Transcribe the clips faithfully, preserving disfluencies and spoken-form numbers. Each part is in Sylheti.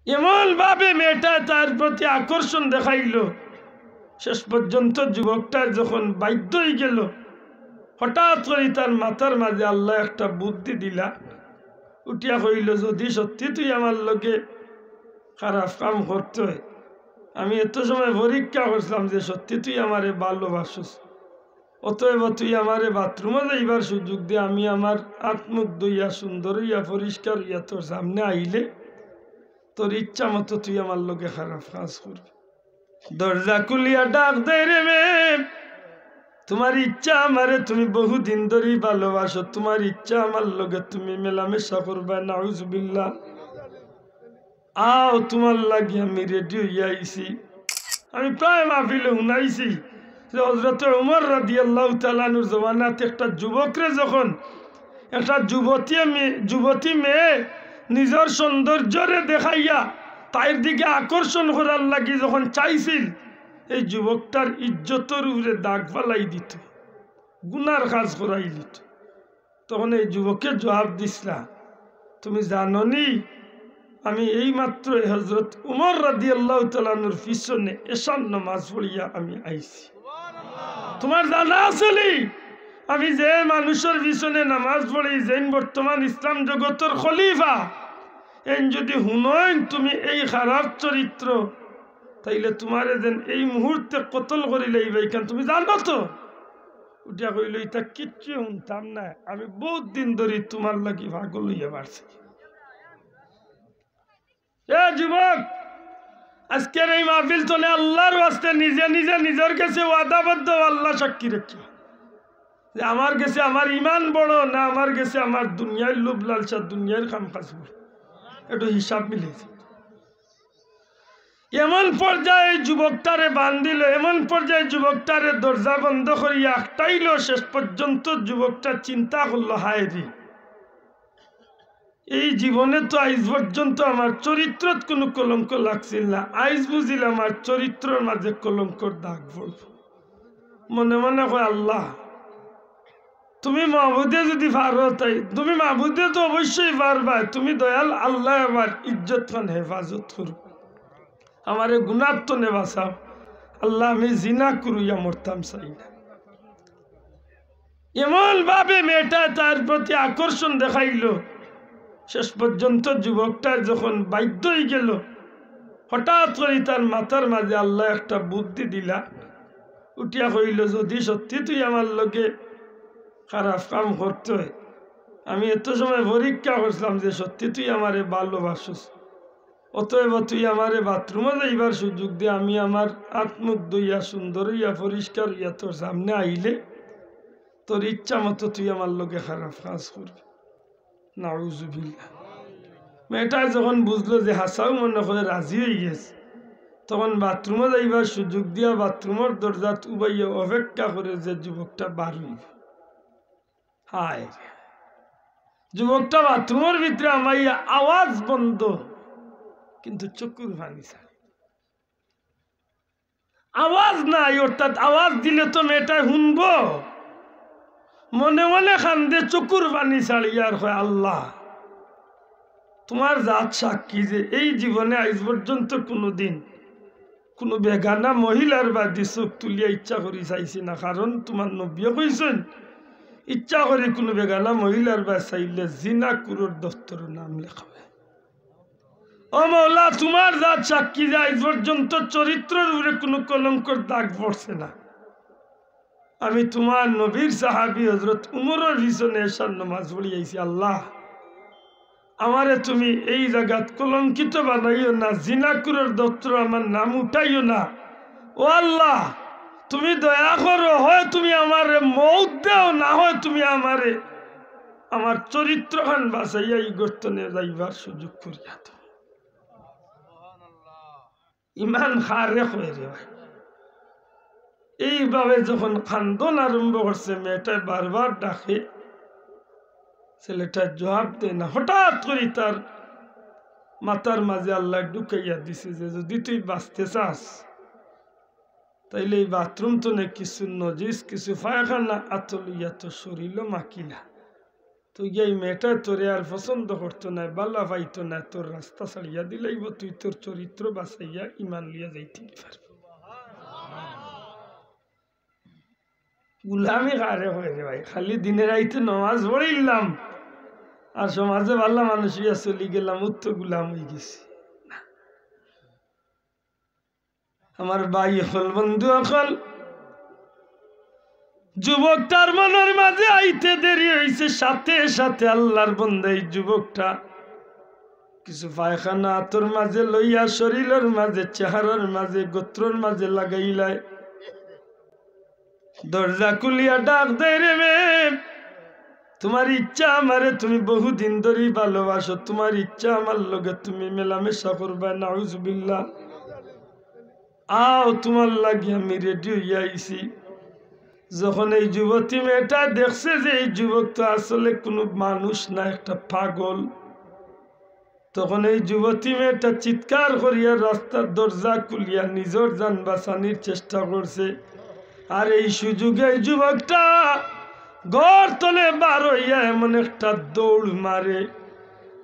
এমন ভাবে মেয়েটায় তার প্রতি আকর্ষণ দেখাইল, শেষ পর্যন্ত যুবকটার যখন বাধ্য অইগেল, হঠাৎ করি তার মাথার মাঝে আল্লায় একটা বুদ্ধি দিলা। উঠিয়া কইল, "যদি সত্যি তুই আমার লগে খারাপ কাম করতে হয়, আমি এত সময় পরীক্ষা করছিলাম যে সত্যি তুই আমারে ভালোবাসস, অতএব তুই আমারে বাথরুমো যাইবার সুযোগ দে, আমি আমার আত মুখ ধইয়া সুন্দর অইয়া পরিষ্কার অইয়া তোর সামনে আইলে তোর ইচ্ছা মতো তুই আমার লগে খারাপ কাজ করবি।" দরজা খুলিয়া ডাক দেয়, "রে মেয়ে, তোমার ইচ্ছা আমারে তুমি বহুদিন ধরি ভালোবাসো, তোমার ইচ্ছা আমার লগে তুমি মেলামেশা করবায়।" নাউজুবিল্লাহ। "আও, তোমার লাগি আমি রেডি অইয়া আইছি।" আমি প্রায় মাহফিলে হুনাইছি যে হযরতে উমর রাদিয়াল্লাহু তাআলা আনহুর জমানাত একটা যুবকরে যখন একটা যুবতী মে-, যুবতী মেয়ে নিজর সৌন্দর্যরে দেখাইয়া তাইর দিকে আকর্ষণ করার লাগি যখন চাইছিল, এই যুবকটার ইজ্জতর উপরে দাগ ফালাই দিত, গুনার কাজ করাই দিত। তখন এই যুবকে জবাব দিছলা, "তুমি জানো নি, আমি এই মাত্র হযরত উমর রাদিয়াল্লাহু তাআলা আনহুর পিছনে এশার নামাজ পড়িয়া আমি আইছি। তোমার জানা আছে নি, আমি যে মানুষর পিছনে নামাজ পড়ি, যেইন বর্তমান ইসলাম জগতর খলিফা, এইন যদি হুনইন তুমি এই খারাপ চরিত্র, তাইলে তোমারে যেন এই মুহূর্তে কতল করিলাইবা, ইখান তুমি জানো তো?" উঠিয়া কইল, "ইতা কিচ্ছু হুনতাম না, আমি বহুত দিন ধরি তোমার লাগি পাগল অইয়া বাড়ছি।" এ যুবক, আজকের এই মাহফিল তনে আল্লাহর ওয়াস্তে নিজে নিজে নিজর গেছে ওয়াদাবদ্ধ, আল্লাহ সাক্ষী রাখিয়া, যে আমার গেছে আমার ইমান বড় না আমার গেছে আমার দুনিয়ার লোভ লালসা, দুনিয়ার কাম কাজ বড়, একটু হিসাব মিলাইছে। এমন পর্যায়ে যুবকটারে বান্ধিল, এমন পর্যায়ে যুবকটারে দরজা বন্ধ করিয়া আটকাইল। শেষ পর্যন্ত যুবকটা চিন্তা করলো, "হায় রে, এই জীবনে তো আইজ পর্যন্ত আমার চরিত্রত কুনু কলঙ্ক লাগছিল না, আইজ বুঝিল আমার চরিত্রর মাঝে কলঙ্কর দাগ পড়ব।" মনে মনে কয়, "আল্লাহ, তুমি মাবুদে যদি পারো তাই, তুমি মাবুদে তো অবশ্যই পারবায়, তুমি দয়াল আল্লাহ আমার ইজ্জত খান হেফাজত করো, আমারে গুনার তনে বাঁচাও, আল্লাহ আমি জিনা করিয়া মরতাম চাই না।" এমন ভাবে মেয়েটায় তার প্রতি আকর্ষণ দেখাইল, শেষ পর্যন্ত যুবকটার যখন বাধ্য অইগেল, হঠাৎ করি তার মাথার মাঝে আল্লায় একটা বুদ্ধি দিলা। উঠিয়া কইল, "যদি সত্যি তুই আমার লগে খারাপ কাম করতে হয়, আমি এত সময় পরীক্ষা করছিলাম যে সত্যি তুই আমারে ভালোবাসস, অতএব তুই আমারে বাথরুমো যাইবার সুযোগ দে, আমি আমার আত মুখ ধইয়া সুন্দর অইয়া পরিষ্কার অইয়া তোর সামনে আইলে তোর ইচ্ছা মতো তুই আমার লগে খারাপ কাজ করবি।" নাউজুবিল্লাহ। মেয়েটায় যখন বুঝলো যে হাছাউ মনে করে রাজি অইগেছে, তখন বাথরুমো যাইবার সুযোগ দিয়া বাথরুমর দরজাত উবাইয়া অপেক্ষা করে যে যুবকটা বার অইব। হায় রে। যুবকটা বাথরুমর ভিতরে হামাইয়া আওয়াজ বন্ধ, কিন্তু চকুর পানি ছাড়ে। আওয়াজ নাই, অর্থাৎ আওয়াজ দিলে তো মেয়েটায় হুনবো। মনে মনে কান্দে, চকুর পানি ছাড়িয়া আর কয়, "আল্লাহ, তোমার জাত সাক্ষী যে এই জীবনে আইজ পর্যন্ত কুনুদিন কুনু বেগানা মহিলার বাদি চোখ তুলিয়া ইচ্ছা করি চাইছি না, কারণ তোমার নবীয়ে কইছইন, ইচ্ছা করি কুনু বেগানা মহিলার বাদি চাইলে জিনা কুরর দফতরো নাম লেখাবে।" ও মওলা, তোমার জাত সাক্ষী যে আইজ পর্যন্ত চরিত্রর উপরে কুনু কলঙ্কর দাগ পড়ছে না। আমি তোমার নবীর সাহাবী হযরত উমরর পিছনে এশার নামাজ পড়ি আইছি। আল্লাহ, আমারে তুমি এই জাগাত কলঙ্কিত বানাইও না, জিনাকুরর দপ্তরো আমার নাম উঠাইও না। ও আল্লাহ, তুমি দয়া করো, হয় তুমি আমারে মউত দেও, না হয় তুমি আমারে আমার চরিত্রখান বাঁচাইয়া ই গর্ত নিয়া যাইবার সুযোগ করিয়া দাও। ইমান কারে কয় রে ভাই? এইভাবে যখন কান্দন আরম্ভ করছে, মেয়েটায় বারবার ডাকে, ছেলেটায় জবাব দেয় না। হঠাৎ করি তার মাথার মাঝে আল্লায় ঢুকাইয়া দিছে যে, "যদি তুই বাঁচতে চাস, তাইলে এই বাথরুম তনে কিছু নজিস, কিছু পায়খানা আতো লইয়া তোর শরীলো মাখিলা।" তুই গিয়া এই মেয়েটায় তোরে আর পছন্দ করতো নায়, বালা পাইতো নায়, তোর রাস্তা ছাড়িয়া দিলাইবো, তুই তোর চরিত্র বাঁচাইয়া ইমান লইয়া যাইতে পারবি। গুলামি কারে কয় রে ভাই? খালি দিনে রাইতে নমাজ পড়িলাম আর সমাজে বালা মানুষ অইয়া চলি গেলাম, অউ তো গুলাম অই গেছি। আমার ভাই অকল, বন্ধু অকল, যুবকটার মনর মাঝে আইতে দেরি অইছে, সাথে সাথে আল্লার বন্দা এই যুবকটা কিছু পায়খানা আতর মাঝে লইয়া শরীলর মাঝে, চেহারার মাঝে, গোত্রর মাঝে লাগাইলায়। দরজা খুলিয়া ডাক দেয়, "রে মেয়ে, তুমার ইচ্ছা আমারে তুমি বহুদিন ধরি ভালোবাসো, তুমার ইচ্ছা আমার লগে তুমি মেলামেশা করবায়।" নাউজুবিল্লাহ। "আও, তুমার লাগি আমি রেডি অইয়া আইছি।" যখন এই যুবতী মেয়েটা দেখছে যে এই যুবক তো আসলে কুনু মানুষ না, একটা পাগল, তখন এই যুবতী মেয়েটা চিৎকার করিয়া রাস্তার দরজা খুলিয়া নিজর জান বাঁচানির চেষ্টা করছে। আর এই সুযোগে এই যুবকটা ঘর তনে বার অইয়া এমন একটা দৌড় মারে,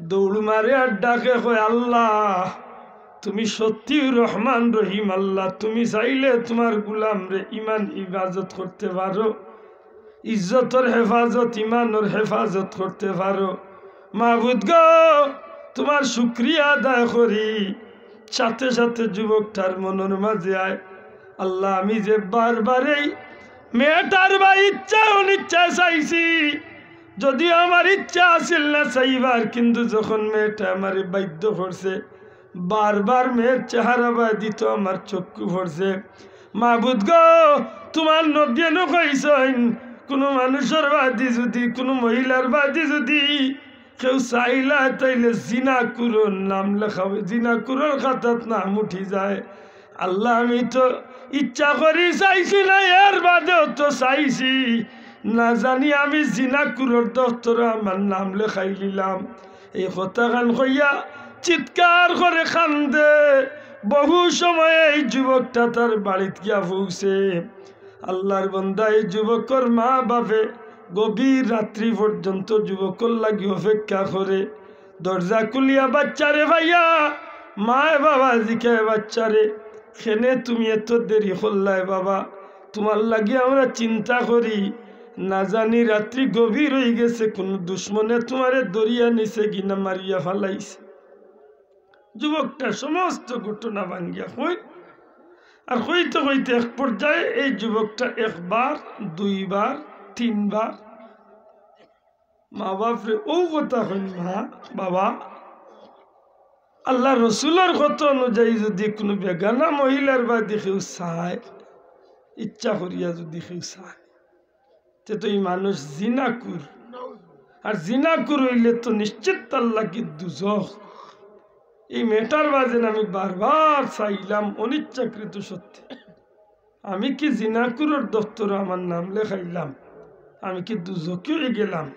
দৌড় মারে আর ডাকে কয়, "আল্লাহ, তুমি সত্যি রহমান রহিম আল্লাহ, তুমি চাইলে তুমার গুলামরে ইমান হিফাজত করতে পারো, ইজ্জতর হেফাজত, ইমানর হেফাজত করতে পারো। মাবুদ গো, তুমার শুকরিয়া আদায় করি।" সাথে সাথে যুবকটার মনর মাঝে আয়, "আল্লাহ, আমি যে বারবার এই মেয়েটার বা ইচ্ছা অনিচ্ছা চাইছি, যদিও আমার ইচ্ছা আছিল না চাইবার, কিন্তু যখন মেয়েটা আমারে বাধ্য করছে, বারবার মেয়ের চেহারা বাদি তো আমার চক্ষু পড়ছে। মাবুদ গো, তুমার নবীয়ে নু কইছইন, কুনু মানুষর বাদি যুদি, কুনু মহিলার বাদি যুদি কেউ চাইলায়, তাইলে জিনাকুরর নাম লেখা অয়, জিনাকুরর খাতাত নাম উঠি যায়। আল্লাহ, আমি তো ইচ্ছা করি চাইছি না, এর বাদেও তো চাইছি, না জানি আমি জিনাকুরর দফতরো আমার নাম লেখাইলিলাম।" এই কথাখান কইয়া চিৎকার করে কান্দে। বহু সময় এই যুবকটা তার বাড়িত গিয়া পৌঁছে। আল্লার বন্দা, এই যুবকর মা বাপে গভীর রাত্রি পর্যন্ত যুবকর লাগি অপেক্ষা করে। দরজা খুলিয়া বাচ্চারে পাইয়া মায় বাবায় জিকায়, "বাচ্চারে, কেনে তুমি এত দেরি করলায় বাবা? তুমার লাগি আমরা চিন্তা করি, না জানি রাত্রি গভীর অই গেছে, কুনু দুশমনে তুমারে ধরিয়া নিছে গি না মারিয়া ফালাইছে।" যুবকটা সমস্ত ঘটনা ভাঙ্গিয়া কইল। আর কইতে কইতে এক পর্যায়ে এই যুবকটা একবার, দুইবার, তিনবার মা বাপরে অউ কথা কইন, "মা, বাবা, আল্লার রসুলর কথা অনুযায়ী যুদি কুনু বেগানা মহিলার বাদি কেউ চায়, ইচ্ছা করিয়া যুদি কেউ চায়, তে তো ই মানুষ জিনাকুর। আর জিনাকুর অইলে তো নিশ্চিত তার লাগি দুজখ। ই মেয়েটার বাদে আমি বারবার চাইলাম অনিচ্ছাকৃত সত্যে। আমি কি জিনাকুরর দফতরো আমার নাম লেখাইলাম? আমি কি দুজখি অই গেলাম?"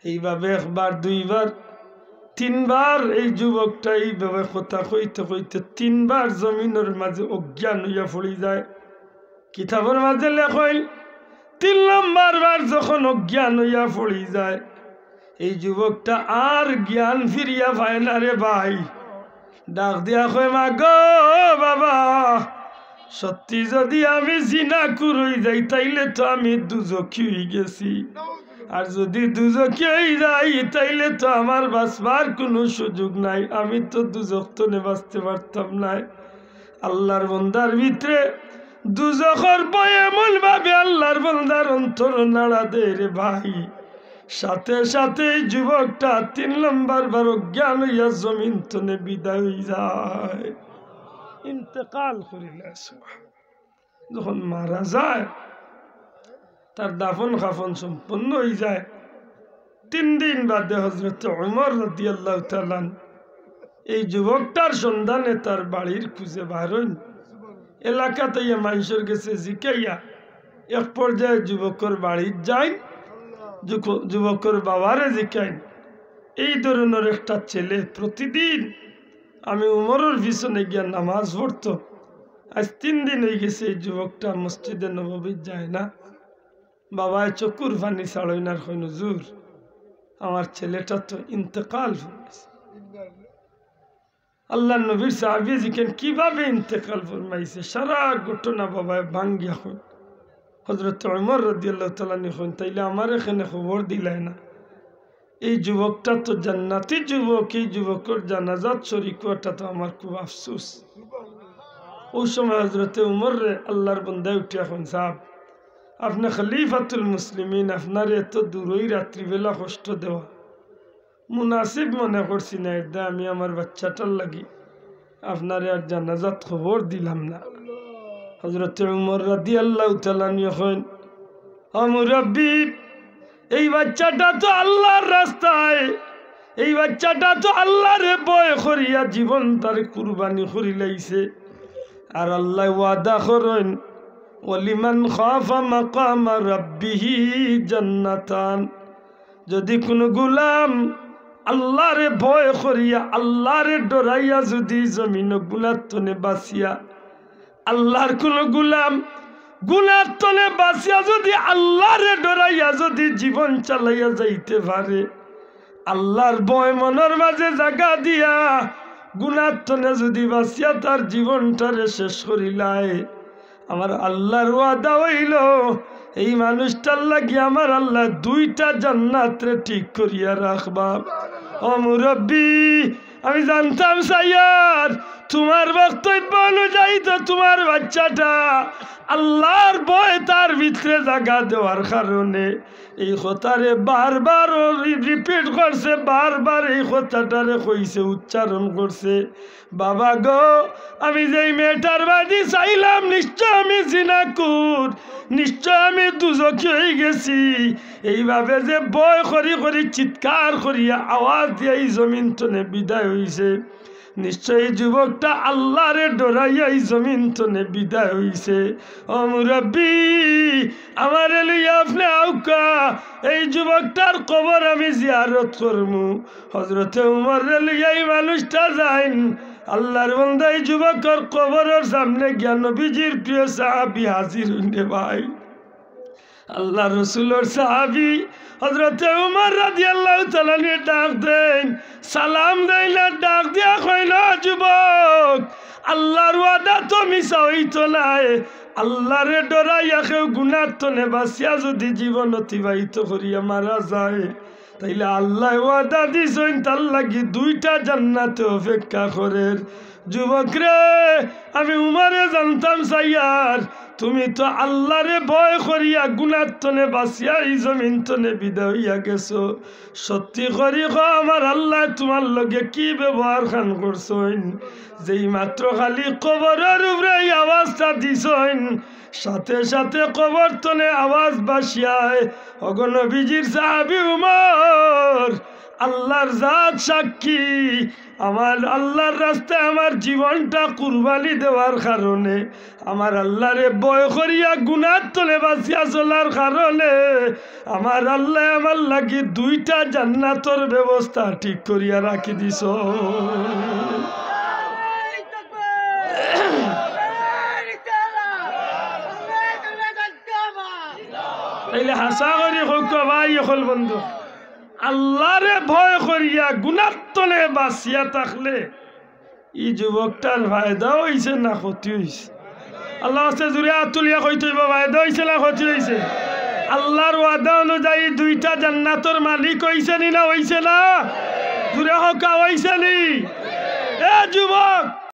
এইভাবে একবার, দুইবার, তিনবার এই যুবকটা এইভাবে কথা কইতে কইতে তিনবার জমিনর মাঝে অজ্ঞান অইয়া পড়ি যায়। কিতাবর মাঝে লেখইল, তিন নম্বর বার যখন অজ্ঞান অইয়া পড়ি যায়, এই যুবকটা আর জ্ঞান ফিরিয়া পায় না রে ভাই। ডাক দিয়া কয়, "মা গো, বাবা, সত্যি যুদি আমি জিনাকুর অই যাই, তাইলে তো আমি দুজখি অই গেছি। আর যুদি দুজখি অই যাই, তাইলে তো আমার বাঁচবার কুনু সুযোগ নাই, আমি তো দুজখ তনে বাঁচতে পারতাম নায়।" আল্লার বন্দার ভিতরে দুজখর ভয় এমন ভাবে আল্লার বন্দার অন্তর নাড়া দেয় রে ভাই, সাথে সাথে এই যুবকটা তিন নম্বর বার অজ্ঞান অইয়া জমিন তনে বিদায় অই যায়, ইন্তেকাল করিলা। সুবহান। যখন মারা যায়, তার দাফন কাফন সম্পন্ন অই যায়। তিন দিন বাদে হযরতে উমর রাদিয়াল্লাহু তাআলা আনহু এই যুবকটার সন্ধানে তার বাড়ির খুঁজে বার অইন। এলাকাত আইয়া মানষর গেছে জিকাইয়া এক পর্যায়ে যুবকর বাড়িত যাইন, যুক-, যুবকর বাবারে জিকাইন, "এই ধরনর একটা ছেলে প্রতিদিন আমি উমরর পিছনে গিয়া নামাজ পড়তো, আইজ তিন দিন অই গেছে এই যুবকটা মসজিদে নববীত যায় না।" বাবায় চকুর পানি ছাড়ইন আর কইন, "হুজুর, আমার ছেলেটা তো ইন্তেকাল ফরমাইছে। আল্লাহর নবীর সাহাবী জিকাইন, "কিভাবে ইন্তেকাল ফরমাইছে?" সারা ঘটনা বাবায় ভাঙ্গিয়া কইন। হযরত ওমর রাদিয়াল্লাহু তাআলা আনহু কইন, "তাইলে আমারে কেনে খবর দিলায় না? এই যুবকটা তো জান্নাতি যুবক, এই যুবকর জানাজাত শরীক অওয়াটা তো আমার খুব আফসোস।" অউ সময় হযরতে উমররে আল্লাহর বন্দায় উঠিয়া কইন, "সাব, আপনে খলিফাতুল মুসলিমিন, আপনারে এত দূরই রাত্রিবেলা কষ্ট দেওয়া মুনাসিব মনে করছি না, এরদায় আমি আমার বাচ্চাটার লাগি আপনারে আর জানাজাত খবর দিলাম না।" হযরতে উমর রাদিয়াল্লাহু তাআলা আনহু কইন, "ও মুরব্বি, এই বাচ্চাটা তো আল্লাহর রাস্তায়, এই বাচ্চাটা তো আল্লাহরে ভয় করিয়া জীবন তার কুরবানি করিলাইছে। আর আল্লায় ওয়াদা করইন, ওয়ালিমান খাফা মাকামা রাব্বিহি জান্নাতান।" যদি কুনু গুলাম আল্লাহরে ভয় করিয়া, আল্লাহরে ডরাইয়া যদি জমিনো গুনার তনে বাচিয়া, আল্লাহর কুনু গুলাম গুনার তনে বাচিয়া যদি আল্লাহরে ডরাইয়া যদি জীবন চালাইয়া যাইতে পারে, আল্লাহর ভয় মনর মাঝে জাগা দিয়া গুনার তনে যদি বাচিয়া তার জীবনটারে শেষ করিলায়, আমার আল্লাহর ওয়াদা অইলো, এই মানুষটার লাগি আমার আল্লায় দুইটা জান্নাতরে ঠিক করিয়া রাখবা। ও মুরব্বি, আমি জানতাম চাইয়ার, তুমার বক্তব্য অনুযায়ী তো তুমার বাচ্চাটা আল্লাহর ভয় তার ভিতরে জাগা দেওয়ার কারণে এই কথারে বারবার রি-, repeat করছে, বারবার এই কথাটারে কইছে, উচ্চারণ করছে। বাবা গো, আমি যেই মেয়েটার বাদি চাইলাম, নিশ্চয় আমি জিনাকুর, নিশ্চয় আমি দুজখি অইগেছি। এইভাবে যে ভয় করি করি চিৎকার করিয়া আওয়াজ দিয়া এই জমিন তনে বিদায় অইছে, নিশ্চয় এই যুবকটা আল্লাহরে ডরাইয়া এই জমিন তনে বিদায় অইছে। ও মুরব্বি, আমারে লইয়া আপনে আউক্কা, এই যুবকটার কবর আমি জিয়ারত করমু। হযরতে উমররে লইয়া এই মানুষটা যাইন। আল্লাহর বন্দা এই যুবকর কবরর সামনে গিয়া নবীজির প্রিয় সাহাবী হাজির অইন রে ভাই। আল্লাহর রসুলর সাহাবী হযরতে উমর রাদিয়াল্লাহু তাআলা আনহু ডাক দেইন, সালাম দেইন আর ডাক দিয়া কইন, "ও যুবক, আল্লাহর ওয়াদা তো মিছা অইতো নায়। আল্লাহরে ডরাইয়া কেউ গুনার তনে বাচিয়া যদি জীবন অতিবাহিত করিয়া মারা যায়, তাইলে আল্লায় ওয়াদা দিছইন, তার লাগি দুইটা জান্নাতে অপেক্ষা করের।" যুবকরে, আমি উমরে জানতাম চাইয়ার, তুমি তো আল্লাহরে ভয় করিয়া গুনার তনে বাচিয়া এই জমিন তনে বিদায় অইয়া গেছো। সত্যি করি কও, আমার আল্লায় তুমার লগে কি ব্যবহার খান করছইন? যেই মাত্র খালি কবরর উপরে এই আওয়াজটা দিছইন, সাথে সাথে কবর তনে আওয়াজ ভাসিয়ায়, "ওগো নবীজির সাহাবী উমর, আল্লাহর জাত সাক্ষী, আমার আল্লাহর রাস্তায় আমার জীবনটা কুরবানি দেওয়ার কারণে, আমার আল্লাহরে ভয় করিয়া গুনার তনে বাচিয়া চলার কারণে আমার আল্লায় আমার লাগি দুইটা জান্নাতর ব্যবস্থা ঠিক করিয়া রাখি দিছইন।" তাইলে হাছা করি কউক্কা ভাই অকল বন্ধু, আল্লাহরে ভয় করিয়া গুনার তনে বাচিয়া থাকলে ই যুবকটার ফায়দা অইছে না ক্ষতি অইছে? আল্লার ওয়াস্তে জুরে আত তুলিয়া কইতা অইবো, ফায়দা অইছে না ক্ষতি অইছে? আল্লার ওয়াদা অনুযায়ী দুইটা জান্নাতর মালিক অইছে নি না অইছে না? জুরে কউক্কা, অইছে নি? এ যুবক,